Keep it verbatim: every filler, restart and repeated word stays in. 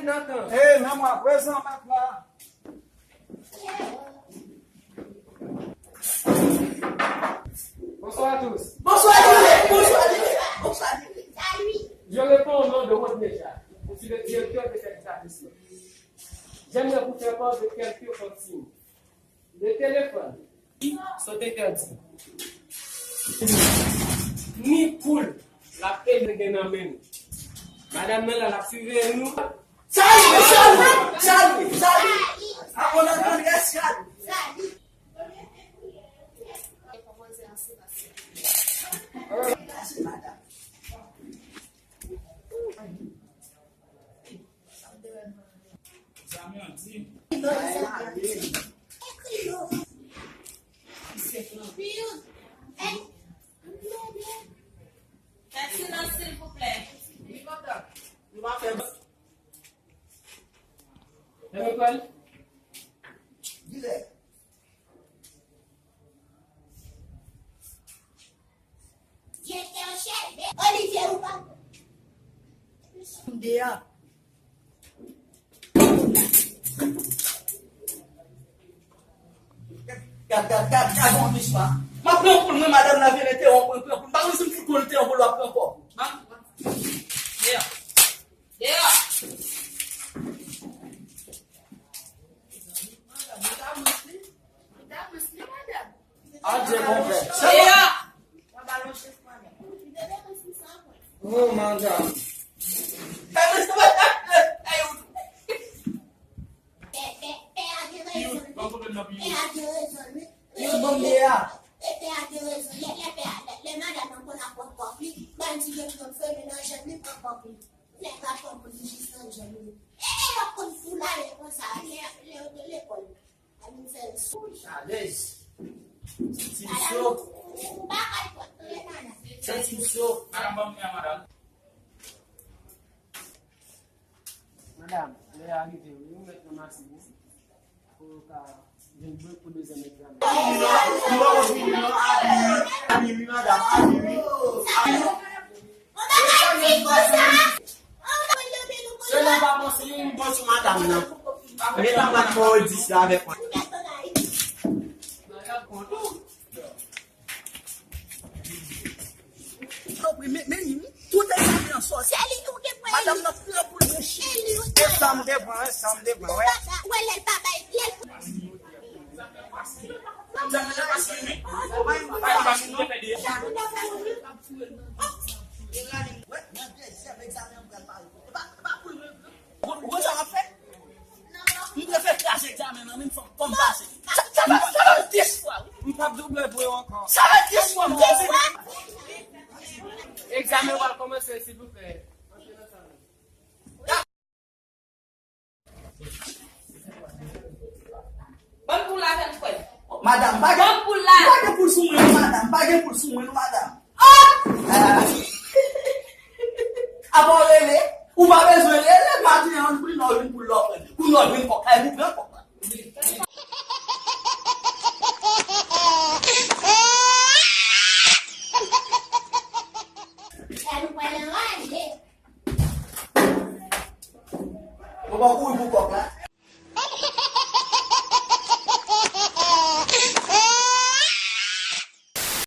Hey, men mwen prezan mèt la. Bonsoir à tous. Bonsoir, Dile. Bonsoir, Dile. Bonsoir, Dile. Je réponds au nom de Rodney Jacques. Je suis le directeur de cet établissement. J'aimerais vous faire part de quelques consignes. Le téléphone, sont interdits. Ni poul, l ap elimine nan men nou. Madanm nan la, l ap siveye nou. Salut, salut, salut, salut. Aprann antann rès, salut. Salut, madam. Fè silans, silvouplè. Fèmen pòt. Dirèk. Direktè Chèlbè, Olivier ou pa. Deyò. Gad, gad, gad, gad yon istwa. M ap pran kou l, mwen, madanm nan vin entèwonp mwen pran kou l. M pa konn si m fout konn entèwonp l w ap pran kòb. Deyò. Deyò. Adye, bonpè. Deyò. Oh, madam. Yo, bon, deyò. Lè, lè, lè, lè madanm nan konn ap pran kòb li, ba l ti jèn fè melanj li pran kòb li. Nèg la pran pou li jis nan jèn li. E, e, yo konn pou l ale konsa, lè, lè yo te lekòl. Ann fè l sou. Alèz. Santi m cho. Santi m cho. Madanm, ban m men an, madanm. Madanm, lè a rive wi, ou mèt nan masin wi. Pou yo ka vin jwe pou dezyèm egzamen. Ou pa konn fini non, abi wi, abi wi, madanm, abi wi. Abi wi. Sèlman pa panse yon bon sou madanm nan. Ret ap bat mò dis la avèk mwen. Tanpri, men, men li wi. Tout egzamen an sòti. Se li tou ki pran. Madanm nan pran pou l mouche. E sa m te pran, e sa m te pran, wè. Ou wè lè l pa bay, lè l Egzamen nan pa sou li. Wè, nan dezyèm egzamen an m pral pare. E pa, e pa pou l menm. Ou, ou konn sa m ap fè? M prefere kraze egzamen nan men m, fò m pase. Sa, sa fè, sa fè dis fwa, wi. M p ap double pou yo ankò. Sa fè dis fwa m kraze. Egzamen w al kòmanse, silvouplè. Ban m pou l avè m, frè. Madanm, pa gen, ban m pou l la. Pa gen poul sou mwen, non, madanm. Pa gen poul sou mwen, non, madanm. Oh! Ah. Apa w rele? Ou pa bezwen rele, maten an, kounye a w vin pou l la, frè. Kounye a w vin kòk la, epi pran kòk la. Ou pa kouri pou kòk la?